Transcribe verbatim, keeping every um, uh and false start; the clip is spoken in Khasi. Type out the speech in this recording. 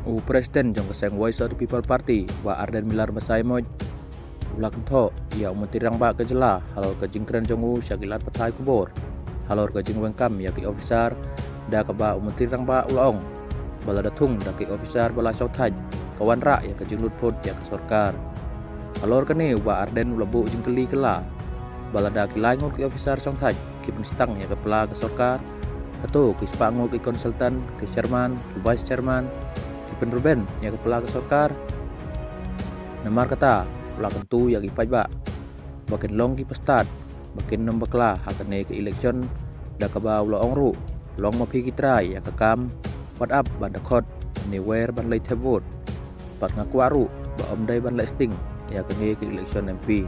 U President jong ka seng Voice of the People Party, Bah Ardent Miller Basaiawmoit, u la kynthoh ïa u Myntri Rangbah ka jylla halor ka jingkren jong u sha ki lad pathai khubor halor ka jingweng kam ïa ki officer, da kaba u Myntri Rangbah u la ong ba lada thung da ki officer ba la shong thait, ka wanrah ïa ka jinglut phut ïa ka sorkar. Halor kane u Bah Ardent u la buh jingkylli kylla ba lada ki lai ngut ki officer shong thait ki pynsdang ïa ka pla ka sorkar, hato ki spah ngut ki consultant, ki chairman, ki vice chairman, ki pynrben ïa ka pla ka sorkar? Namar kata u la kyntu ïa ki paidbah ba kin long ki bastad, ba kin nym bakla ha kane ka election, da kaba u la ong ruh, long ma phi ki trai ïa ka kam, wat ap ban da khot ne wer ban leit thep vote. Bad nga kwah ruh ba ym dei ban leh sting ïa kane ka election M P.